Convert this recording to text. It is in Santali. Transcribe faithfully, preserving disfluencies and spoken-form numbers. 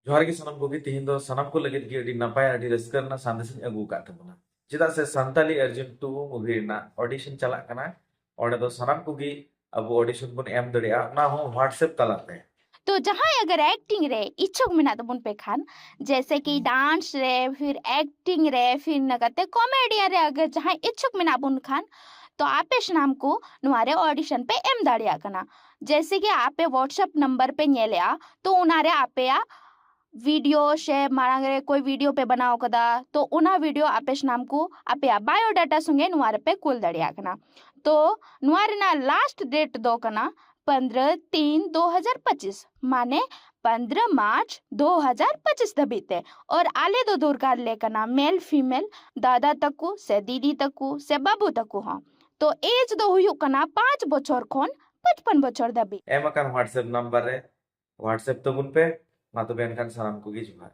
ᱡᱚᱦᱟᱨ ᱜᱮ ᱥᱟᱱᱟᱢ ᱠᱚᱜᱮ᱾ ᱛᱮᱦᱮᱧ ᱫᱚ ᱥᱟᱱᱟᱢ ᱠᱚ ᱞᱟᱹᱜᱤᱫ ᱜᱮ ᱟᱹᱰᱤ ᱱᱟᱯᱟᱭ, ᱟᱹᱰᱤ ᱨᱟᱹᱥᱠᱟᱹ ᱨᱮᱱᱟᱜ ᱥᱟᱸᱫᱮᱥ ᱤᱧ ᱟᱹᱜᱩ ᱟᱠᱟᱫ ᱛᱟᱵᱚᱱᱟ᱾ ᱪᱮᱫᱟᱜ ᱥᱮ ᱥᱟᱱᱛᱟᱞᱤ ᱟᱨᱡᱩᱱ ᱴᱩ movie ᱨᱮᱱᱟᱜ audition ᱪᱟᱞᱟᱜ ᱠᱟᱱᱟ᱾ ᱚᱸᱰᱮ ᱫᱚ ᱥᱟᱱᱟᱢ ᱠᱚᱜᱮ ᱟᱵᱚ audition ᱵᱚᱱ ᱮᱢ ᱫᱟᱲᱮᱭᱟᱜᱼᱟ, ᱚᱱᱟ ᱦᱚᱸ WhatsApp ᱛᱟᱞᱟᱛᱮ᱾ ᱛᱚ ᱡᱟᱦᱟᱸᱭ ᱟᱜᱟᱨ acting ᱨᱮ ᱤᱪᱪᱷᱩᱠ ᱢᱮᱱᱟᱜ ᱛᱟᱵᱚᱱ ᱯᱮ ᱠᱷᱟᱱ, ᱡᱮᱭᱥᱮ ᱠᱤ dance ᱨᱮ, ᱯᱷᱤᱨ acting ᱨᱮ, ᱯᱷᱤᱨ ᱤᱱᱟᱹ ᱠᱟᱛᱮ comedian ᱨᱮ ᱟᱜᱟᱨ ᱡᱟᱦᱟᱸᱭ ᱤᱪᱪᱷᱩᱠ ᱢᱮᱱᱟᱜ ᱵᱚᱱ ᱠᱷᱟᱱ, ᱛᱚ ᱟᱯᱮ ᱥᱟᱱᱟᱢ ᱠᱚ ᱱᱚᱣᱟ ᱨᱮ audition ᱯᱮ ᱮᱢ ᱫᱟᱲᱮᱭᱟᱜ ᱠᱟᱱᱟ᱾ ᱡᱮᱭᱥᱮ ᱠᱤ ᱟᱯᱮ WhatsApp ᱱᱟᱢᱵᱟᱨ ᱯᱮ ᱧᱮᱞᱮᱜᱼᱟ, ᱛᱚ ᱚᱱᱟ ᱨᱮ ᱟᱯᱮᱭᱟᱜ video ᱥᱮ ᱢᱟᱲᱟᱝ ᱨᱮ ᱠᱚᱭ video ᱯᱮ ᱵᱮᱱᱟᱣ ᱠᱟᱫᱟ, ᱛᱚ ᱚᱱᱟ video ᱟᱯᱮ ᱥᱟᱱᱟᱢ ᱠᱚ ᱟᱯᱮᱭᱟᱜ biodata ᱥᱚᱸᱜᱮ ᱱᱚᱣᱟ ᱨᱮᱯᱮ ᱠᱩᱞ ᱫᱟᱲᱮᱭᱟᱜ ᱠᱟᱱᱟ᱾ ᱛᱚ ᱱᱚᱣᱟ ᱨᱮᱱᱟᱜ last date ᱫᱚ ᱠᱟᱱᱟ ᱯᱚᱱᱫᱽᱨᱚ ᱛᱤᱱ ᱫᱩ ᱦᱟᱡᱟᱨ ᱯᱚᱸᱪᱤᱥ, ᱢᱟᱱᱮ ᱯᱚᱱᱫᱽᱨᱚ ᱢᱟᱨᱪ ᱫᱩ ᱦᱟᱡᱟᱨ ᱯᱚᱸᱪᱤᱥ ᱫᱷᱟᱹᱵᱤᱡ ᱛᱮ᱾ ᱟᱨ ᱟᱞᱮ ᱫᱚ ᱫᱚᱨᱠᱟᱨ ᱞᱮ ᱠᱟᱱᱟ male female, ᱫᱟᱫᱟ ᱛᱟᱠᱚ ᱥᱮ ᱫᱤᱫᱤ ᱛᱟᱠᱚ ᱥᱮ ᱵᱟᱹᱵᱩ ᱛᱟᱠᱚ ᱦᱚᱸ᱾ ᱛᱚ age ᱫᱚ ᱦᱩᱭᱩᱜ ᱠᱟᱱᱟ ᱯᱟᱸᱪ ᱵᱚᱪᱷᱚᱨ ᱠᱷᱚᱱ ᱯᱟᱸᱪᱯᱟᱱ ᱵᱚᱪᱷᱚᱨ ᱫᱷᱟᱹᱵᱤᱡ᱾ ᱮᱢ ᱟᱠᱟᱱ WhatsApp ᱱᱟᱢᱵᱟᱨ ᱨᱮ WhatsApp ᱛᱟᱵᱚᱱ ᱯᱮ᱾ ᱢᱟ ᱛᱚᱵᱮ ᱮᱱᱠᱷᱟᱱ ᱥᱟᱱᱟᱢ ᱠᱚᱜᱮ ᱡᱚᱦᱟᱨ᱾